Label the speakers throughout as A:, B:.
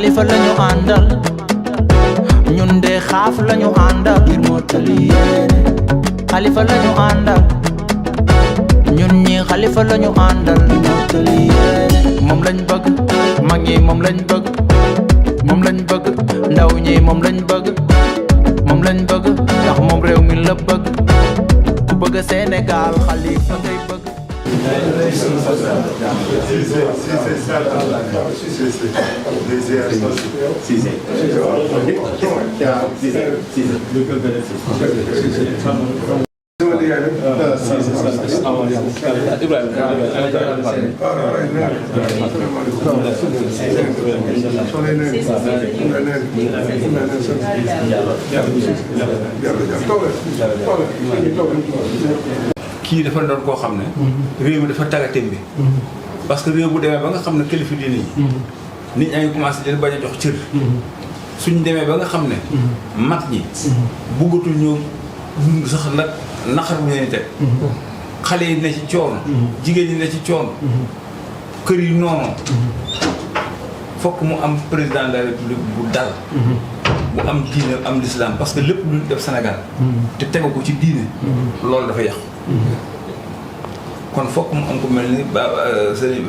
A: Khalifa lañu àndal ñun de xaaf lañu àndal ngir mottali yéene Khalifa lañu àndal ñun ñi Khalifa lañu àndal mottali yéene moom lañ bëgg mag ñi moom lañ bëgg moom lañ bëgg ndaw ñi moom lañ bëgg moom lañ bëgg ndax moom réew mi la bëgg ku bëgg Sénégal Khalifa ngay bëgg
B: kii dafa doon koo xam ne réew mi dafa tàggatémbe parce que réew bu demee ba nga xam ne kilifa diine yi nit ñaa ngi commencé di bañ a jox cër suñ demee ba nga xam ne mag ñi buggatul ñu dund sax nag naqar bu leen teg xale yi ne ci coono jigéen ñi ne ci coono kër yi noonu fokk mu am président de la république bu dal bu am diine am l'islam parce que lépp lu def Sénégal te tegu ko ci diine loolu dafa yàqu kon fokk mu am ko mel ni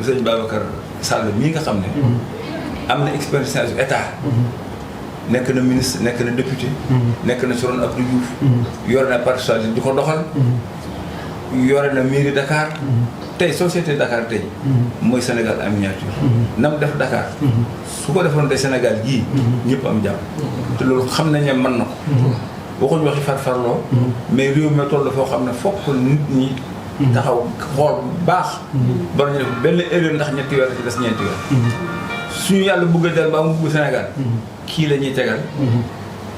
B: sëñ Babacar Sall mii nga xam ne am na expérience état nekk na ministre nekk na député nekk na ci ron Abdou Diouf yore na parti socialiste di ko doxal yore na mairie Dakar tey société Dakar tey mooy Sénégal en miniature nam def Dakar su ko defoon tey Sénégal gii ñëpp am jàmm te loolu xam nañ ne mën na ko waxuñu waxi farfarloo mais réew mi toll foo xam ne fokk nit ñi taxaw xool bu baax ba ñu def benn erreur ndax ñetti weer ci des ñeenti weer suñu yàlla bëgg a del ba mu bëgg Sénégal kii la ñuy tegal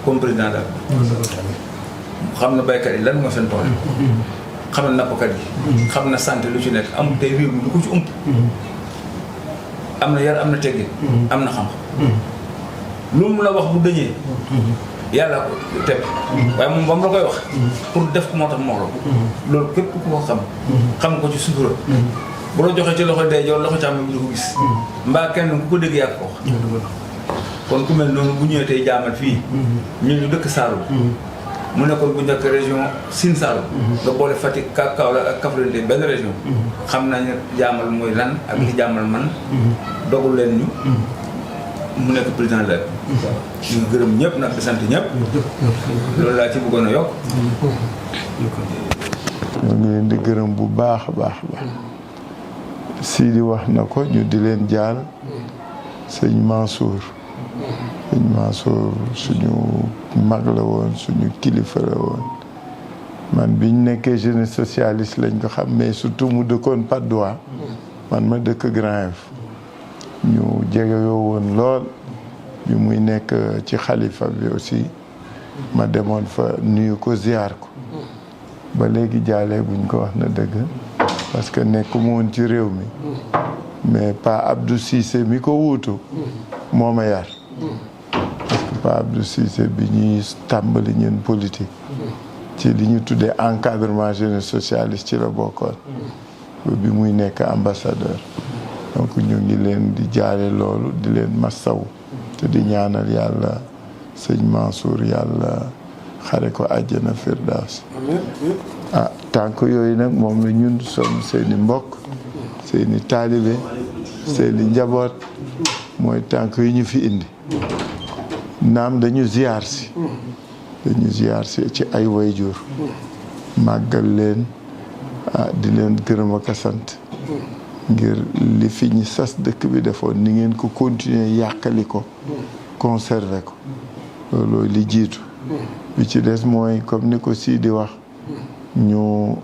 B: comme président daal xam na baykat yi lan moo seen tool xam na nappkat yi xam na santé lu ci nekk amul tey réew mi lu ko ci ump am na yar am na teggin am na xam lu mu la wax bu dëñee yàlla ko teg waaye moom ba mu la koy wax pour def ko moo tax moo la loolu képp ku ko xam ko ci sutura bu la joxee ci loxo day joor loxo càmm bi du ko gis mbaa kenn ku ko dégg yàgg ko wax kon ku mel noonu bu ñëwee tey jaamal fii ñun ñu dëkk Saloum mu nekkoon bu njëkk région Sine Saloum nga boole Fatick Kaolack ak Kaffrine tey benn région xam nañ jaamal mooy lan ak li jaamal man dogul leen ñu mu nekk président la ñu ngi gërëm ñëpp nag di sant ñëpp loolu laa ci bëggoon a yokk
C: ñu ngi leen di gërëm bu baax a baax baax Sidi wax na ko ñu di leen jaal sëñ Mansour suñu mag la woon suñu kilifa la woon man biñ nekkee jeunesse socialiste lañ ko xam mais surtout mu dëkkoon Patte d'Oie man ma dëkk Grand Yoff ñu jegeyoo woon lool bi muy nekk ci xalifa bi aussi ma demoon fa nuyu ko ziar ko ba léegi jaalee buñ ko wax na dëgg parce que nekkuma woon ci réew mi mais Pa Abdou Cissé mi ko wuutu moo ma yar parce que Pa Abdou Cissé bi ñuy tàmbali ñun politique ci li ñu tuddee encadrement jeunesse socialiste ci la bokkoon bi muy nekk ambassadeur donc ñu ngi leen di jaale loolu di leen massaw te di ñaanal yàlla sëñ Mansour yàlla xare ko àjjana firdaws ah tànk yooyu nag moom la ñun som seeni mbokk seeni taalibe seeni njaboot mooy tànk yu ñu fi indi naam dañu ziar si ci ay wayjur màggal leen di leen gërëm ak a sant ngir li fi ñi sas dëkk bi defoon ni ngeen ko continuer yàqali ko conserver ko loolu li jiitu bi ci des mooy comme ni ko Sidi wax ñu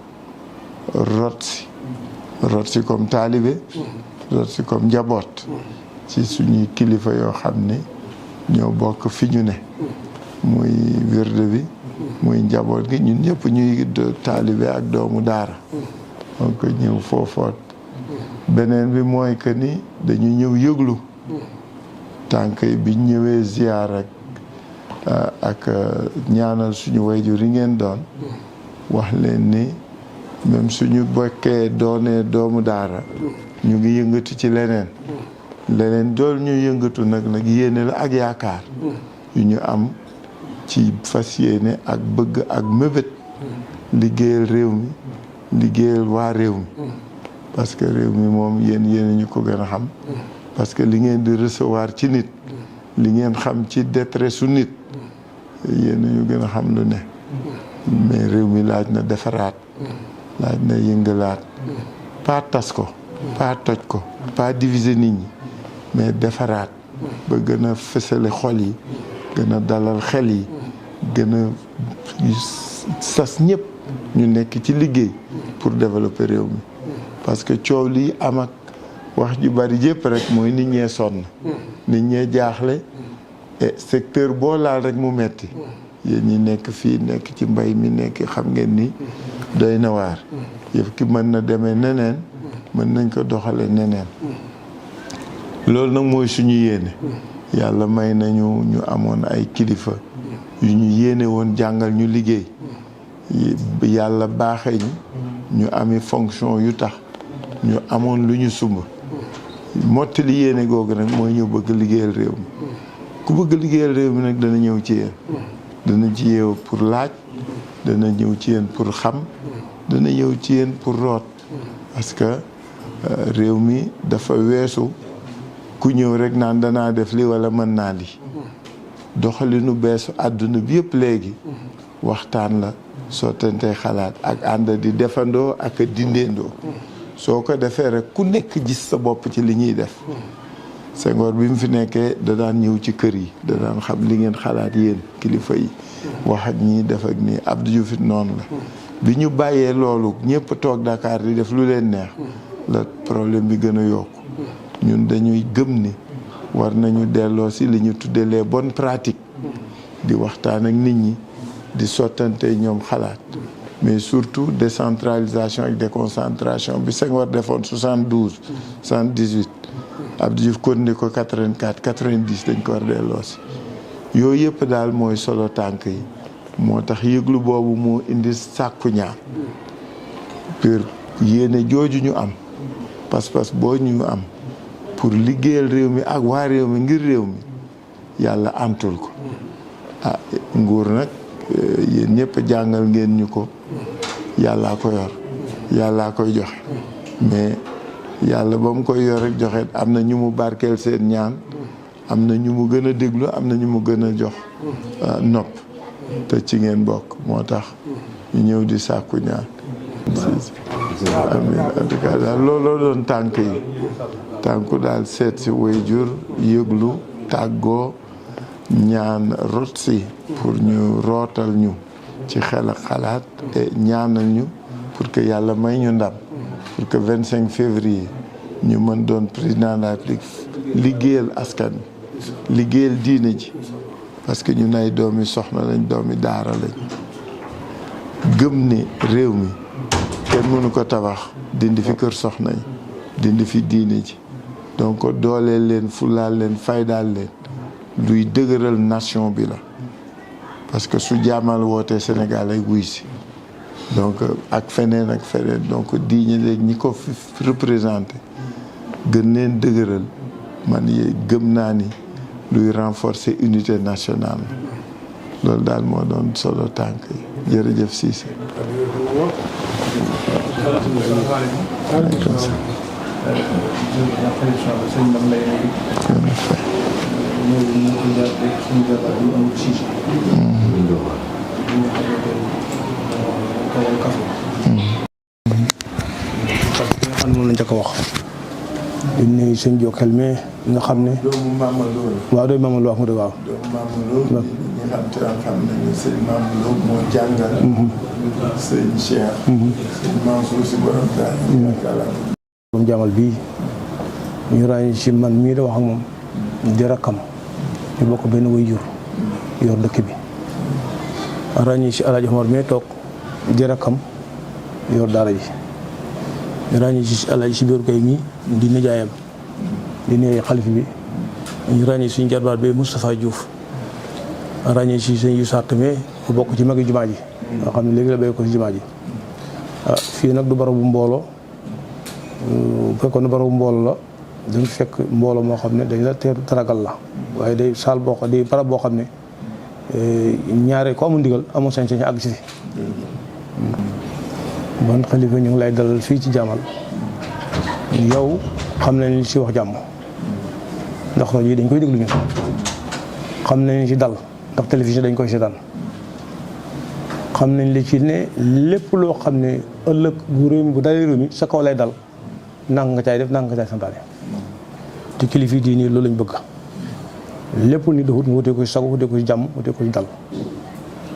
C: rot si comme taalibe rot si comme njaboot ci suñuy kilifa yoo xam ni ñoo bokk fi ñu ne muy wirde bi muy njaboot gi ñun ñëpp ñuy taalibe ak doomu daara donc ñëw foofoot beneen bi mooy que ni dañu ñëw yëglu tànk yi biñ ñëwee ziar ak ñaanal suñu wayjur yi ngeen doon wax leen ni même suñu bokkee doonee doomu daara ñu ngi yëngatu ci leneen leneen dool ñu yëngatu nag yéene la ak yaakaar yu ñu am ci fas yéene ak bëgg ak mébét liggéeyal réew mi liggéeyal waa réew mi parce que réew mi moom yéen ñu ko gën a xam parce que li ngeen di recevoir ci nit li ngeen xam ci détresse su nit yéen ñu gën a xam lu ne mais réew mi laaj na defaraat laaj na yëngalaat pas tas ko pas toj ko pas diviser nit ñi mais defaraat ba gën a fësale xol yi gën a dalal xel yi gën a sas ñëpp ñu nekk ci liggéey pour développer réew mi parce que coow lii am ak wax ju bari yëpp rek mooy nit ñee sonn nit ñee jaaxle et secteur boo laal rek mu metti yéen ñi nekk fii nekk ci mbay mi nekk xam ngeen ni doy na waar yëf ki mën na demee neneen mën nañ ko doxale neneen loolu nag mooy suñu yéene yàlla may nañu ñu amoon ay kilifa yu ñu yéene woon jàngal ñu liggéey yàlla baaxee ñu ami fonction yu tax ñu amoon lu ñu sumb mottali yéene googu nag mooy ñu bëgg liggéeyal réew mi ku bëgg liggéeyal réew mi nag dana ñëw ci yéen dana ci yeew pour laaj dana ñëw ci yéen pour xam dana ñëw ci yéen pour root parce que réew mi dafa weesu ku ñëw rek naan danaa def li wala mën naa li doxalinu beesu àdduna bi yëpp léegi waxtaan la sottante xalaat ak ànd di defandoo ak dindeendoo soo ko defee rek ku nekk gis sa bopp ci li ñuy def Senghor bi mu fi nekkee da daan ñëw ci kër yi da daan xam li ngeen xalaat yéen kilifa yi wax ak ñii def ak nii Abdou Diouf it noonu la bi ñu bàyyee loolu ñëpp toog Dakar di def lu leen neex la problème bi gën a yokku ñun dañuy gëm ni war nañu delloo si li ñu tuddee les bonnes pratiques di waxtaan ak nit ñi di sottante ñoom xalaat mais surtout décentralisation ak déconcentration bi Senghor defoon 72 78 Abdou Diouf continué ko 84 90 dañ ko war delloo si yooyu yëpp daal mooy solo tànk yi moo tax yëglu boobu moo indi sàkku ñaan pour yéene jooju ñu am pas-pas boo ñu am pour liggéeyal réew mi ak waa réew mi ngir réew mi yàlla antul ko ah nguur nag yéen ñëpp jàngal ngeen ñu ko yàllaa ko yor yàllaa koy joxe mais yàlla ba mu koy yor rek joxe am na ñu mu barkeel seen ñaan am na ñu mu gën a déglu am na ñu mu gën a jox nopp te ci ngeen bokk moo tax ñu ñëw di sàkku ñaan amiin en tout cas daal looloo doon tànk yi tànku daal seet si waajur yëglu tàggoo ñaan rot si pour ñu rootal ñu ci xel ak xalaat et ñaanal ñu pour que yàlla may ñu ndam pour que 25 février ñu mën doon président de la République liggéeyal askan bi liggéeyal diine ji parce que ñun ay doomi soxna lañ doomi daara lañ gëm ni réew mi kenn mënu ko tabax dindi fi kër soxna yi dindi fi diine ji donc dooleel leen fulaal leen faydaal leen luy dëgëral nation bi la parce que su jaamal wootee Sénégal ay wuy si donc ak feneen donc diine léegi ñi ko fi représenté gën leen dëgëral man gëm naa ni luy renforcer unité nationale loolu daal moo doon solo tànk yi jërëjëf Cissé.
D: moom la njëkk a wax di nuyu sëñ Jokalante mais nga xam ne.
C: doomu Mama Lo la.
D: waaw doomu Mama Lo wax nga dëgg waaw.
C: doomu Mama Lo. ñi xam nañu sëñ Mama Lo moo jàngal. sëñ Cheikh. sëñ Mansour si borom daal.
D: moom jàngal bii ñu ràññee ci man mii da wax ak moom di rakkam ñu bokk benn waajur yor dëkk bi ràññee ci El Hadj Omar mii toog di rakkam yor daara ji. ñu ràññee ci Alaaji si biir kay mii di nijaayam di nuyu xalif bi ñu ràññee suñu jarbaat bi Moustapha Diouf ràññee ci sëñ yu sart mais mu bokk ci magi jumaa ji nga xam ne léegi la béy ko ci jumaa ji fii nag du barabu mbooloo bu fekkoon ne barabu mbooloo la dañu fekk mbooloo moo xam ne dañ la teeru taragal la waaye day saal boo xam day barab boo xam ne ñaare ko amul ndigal amul sañ-sañ àgg si bon xalifa ñu ngi lay dalal fii ci Jaamal yow xam nañ li si wax jàmm ndax rajo yi dañ koy déglu ñu xam nañ li ci dal ndax télévision dañ koy seetaan xam nañ li ci ne lépp loo xam ne ëllëg bu réew mi bu dalee réew mi sa kaw lay dal nang nga caay def nang nga caay santaane te kilifa yi diine loolu lañ bëgg lépp ni doxut nga wutee ko ci sago wutee ko ci jàmm wutee ko ci dal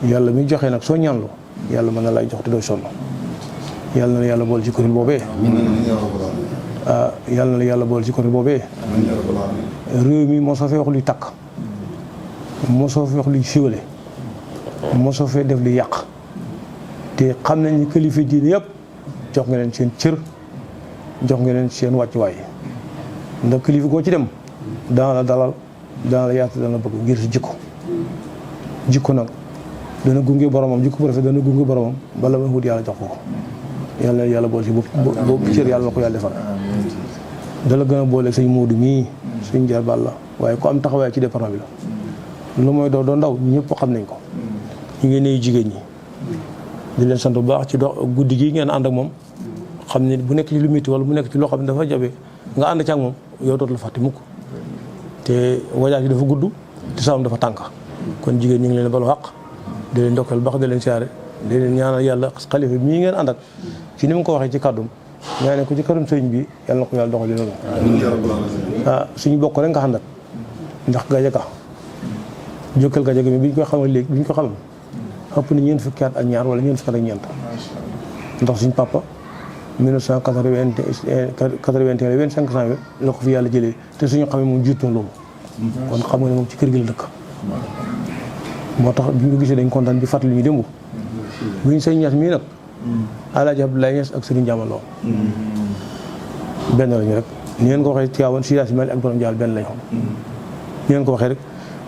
D: yàlla mi joxe nag soo ñaanlu yàlla mën na lay jox te doo sonn yàlla na yàlla bool ci kuréel boobee yàlla na yàlla bool ci kuréel boobee réew mi moo soo fee wax luy takk moo soo fee wax luy siwale moo soo fee def luy yàq te xam nañ ni kilifa diine yëpp jox nga leen seen cër jox nga leen seen wàccuwaay ndax kilifa koo ci dem dana la dalal dana la yaatu dana la bëgg ngir si jikko nag dana gunge boromam jikko bu rafet dana gunge boromam bala ma wut yàlla jox ko yàlla na yàlla boole si boobu cër yàlla na ko yàlla defal dala gën a boole sëñ Moodu mii suñ jar bal la waaye ku am taxawaay ci département bi la lu mooy doo ndaw ñëpp xam nañ ko ñu ngi nuyu jigéen ñi di leen sant bu baax ci dox guddi gi ngeen ànd ak moom xam ne bu nekk ci lu métti wala bu nekk ci loo xam ne dafa jabe nga ànd ci ak moom yow dootu la fàtte mukk te wajaas yi dafa gudd te saam dafa tànk kon jigéen ñu ngi leen balu xaq di leen ndokkeel baax di leen siyaare di leen ñaanal yàlla xalifa mii ngeen ànd ak ci ni mu ko waxee ci kàddum ñaane ko ci këram sëriñ bi yàlla na ko yàlla doxali noonu suñu bokk rek nga xam nag ndax Gadiaga Jokkal Gadiaga mi bi ñu koy xamal léegi bi ñu ko xamal ëpp na ñeent fukki at ak ñaar wala ñeent fukki at ak ñeent ndax suñ papa 1981 25 ans la ko fi yàlla jëlee te suñu xamee moom jiitu na loolu kon xam nga ne moom ci kër gi la dëkk moo tax bi ñu ko gisee dañ kontaan bi fàttali ñu démb bu ñu sëñ Ñas mii nag Alaaji Abdoulaye Ñas ak Sëriñ Jaamal Lo benn lañu rek ni ngeen ko waxee Tiwaawan Sidaas Mali ak borom Jaal benn lañu xam ni ngeen ko waxee rek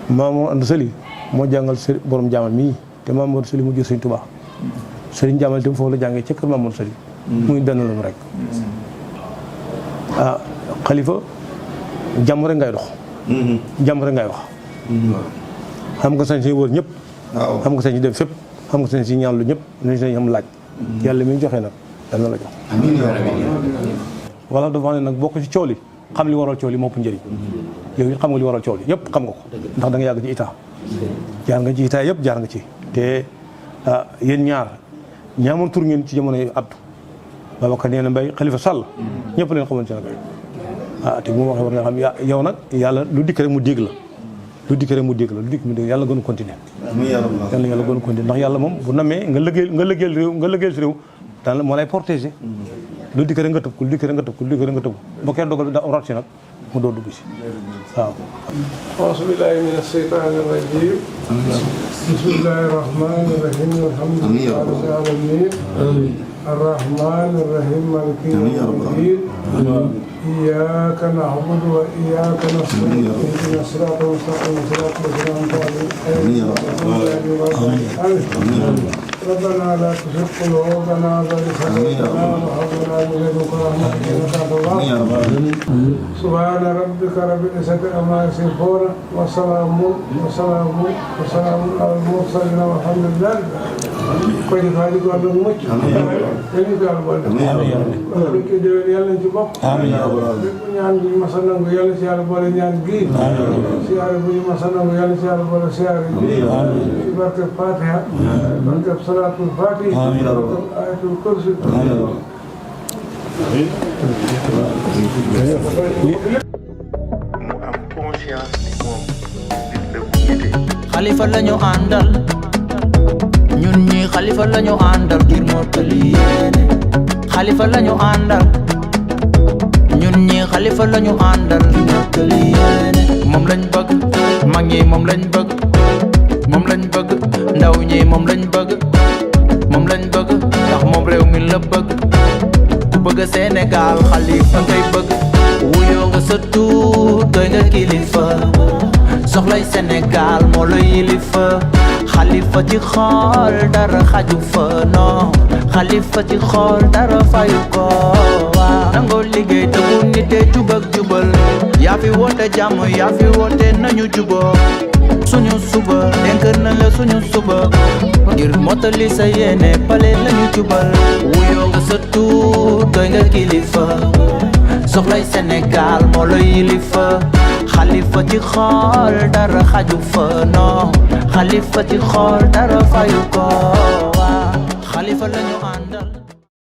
D: Maam Anta Sali moo jàngal borom Jaamal mii te Maam Anta Sali mu jur Sëriñ Tuubaa Sëriñ Jaamal itam foofu la jàngee ca kër Maam Anta Sali muy benn lañu rek xalifa jàmm rek ngay dox jàmm rek ngay wax xam nga sañ si wër ñëpp xam nga sañ si dem fépp xam nga sañ si ñaan lu ñëpp nañ sañ am laaj yàlla mi joxe nag dana la jox wala dafa ne nag bokk ci coow li xam li waral coow li moo ëpp njëriñ yow it xam nga li waral coow li yëpp xam nga ko ndax da nga yàgg ci état jaar nga ci état yëpp jaar nga ci te yéen ñaamoon tur ngeen ci jamono yi Abdou Babacar nee na Mbaye Khalifa Sall ñëpp leen xamoon ci nag te bu ma waxee war nga xam yow nag yàlla lu dikk rek mu dégg la lu dikk rek mu dégg la lu dikk mu dégg yàlla gën a continuer yàlla gën a continuer ndax yàlla moom bu namee nga lëggeel réew nga lëggeel si réew daan moo lay protéger lu dikk rek nga tëb ko lu dikk rek nga tëb ko lu dikk rek nga tëb ko ba kenn dogal da rot si nag mu doo dugg si waaw
E: auzu billaahi mina shaytaani rajiim bismillaahi rahmaani rahiim alhamdulillaahi rabbil aalamiin arrahmaani rahiim maaliki yawmi ddiin إياك نعبد وإياك نستعين اهدنا الصراط المستقيم صراط الذين أنعمت عليهم ربنا لا تزغ قلوبنا بعد إذ هديتنا وهب لنا من لدنك رحمة إنك أنت الوهاب سبحان ربك رب العزة عما يصفون وسلام على المرسلين والحمد لله koy di faa di ko ànd ak mucc dañu ko yàlla boole def ko déwén yàlla nañ ci bokk bépp ñaan bu ñu masa nangu yàlla si yàlla boole ñaan gii siyaare bu ñu masa nangu yàlla si yàlla boole siyaare bii ci barke Fatiha barke salaatul Fatiha barke ayatul kursi
A: Xalifa lañu àndal ñun ñi Xalifa lañu àndal ngir mottali yéene Xalifa lañu àndal ñun ñi Xalifa lañu àndal ngir mottali yéene moom lañ bëgg mag ñi moom lañ bëgg ndaw ñi moom lañ bëgg ndax moom réew mi la bëgg ku bëgg Sénégal Xalifa ngay bëgg wuyoo nga sa tur doy nga kilifa soxlay Sénégal moo la yilifa Xalifa ci xool dara xaju fa non Xalifa ci xool dara fayu ko waaw liggéey te bu nitee jub ak jubal yaa fi woote jàmm yaa fi woote nañu juboo suñu suba dénk na la suñu suba ngir mottali sa yéene pale lañu jubal wuyoo nga sa tuur doy nga kilifa soxlay Sénégal moo la yilifa xalifa ci xool dara xaju fa non xalifa ci xool dara fayu ko xalifa lañu ànd